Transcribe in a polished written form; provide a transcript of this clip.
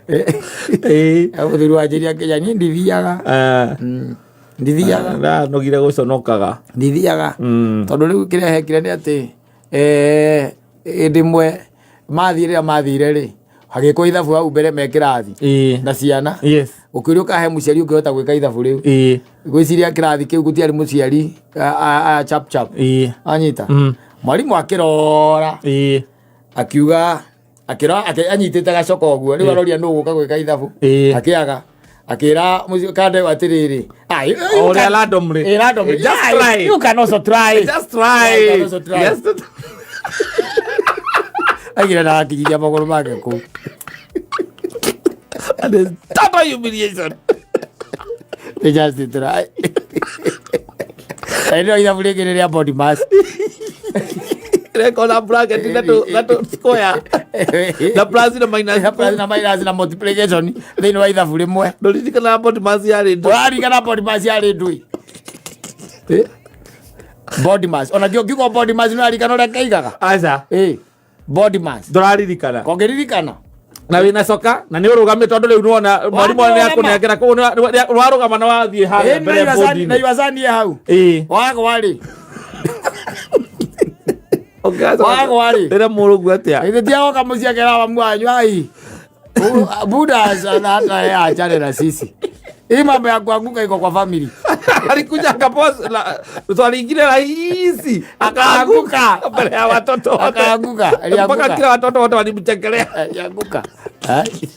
Mũthuri wanjĩria nginya niĩ ndithiaga. Ndithiaga. Ndanogire gũconokaga. Ndithiaga. Tondũ rĩu kĩrĩa hekire nĩ atĩ hĩndĩ ĩmwe mathiĩ, rĩrĩa mathire rĩ, hagĩkwo ithabu hau mbere me kĩrathi na ciana. Ũkĩũrio kahe mũciari ũngĩhota gwĩka ithabu rĩu. Ngwĩciria kĩrathi kĩu gũtiarĩ mũciari a chap chap. Anyita. Mwarimũ akĩrora. Akiuga akĩrora anyitĩte gacoka ũguo rĩu aroria nũ gũka gwĩka ithabu. Akĩaga akĩra kande atĩrĩrĩ, "Ah, O ũrĩa randomly. Randomly. Just Ah, try. you can also try." Just try. You can also try. Yes. Aigire na akinyithia magũrũ make kũu. That is total humiliation. They just try. Na ĩno ithabu rĩngĩ nĩ rĩa body mass. Rekona bracket na tũ square na plus na minus. Na plus na minus na multiplication thĩinĩ wa ithabu rĩmwe. Ndũririkanaga body mass yarĩ ndũ? Ũraririkana body mass yarĩ ndũĩ? Eh? Body mass ona kĩo kiugo body mass nĩ ũraririkana ũrĩa kaigaga? Aca. Body mass. Ndũraririkana. Kongĩririkana. Na wĩna coka na nĩ ũrũgamĩte tondũ rĩu nĩwona mwarimũ nĩ akũnengera, koguo warũgama na wathiĩ harĩa mbere na bodi-inĩ. Iwacanie hau. Wagwa rĩ. Wagwa rĩ. Rĩrĩa mũrũgu atĩa? Githĩ ti agoka mũciĩ akera mamu wanyu, ai buda sana hata yeye achane na sisi. Hii mambo ya kuanguka iko kwa family. Alikuja akapoa swali ingine rahisi, akaanguka mbele ya watoto wote. Akaanguka, mpaka alianguka. Kila watoto wote walimchekelea. Alianguka. Ai.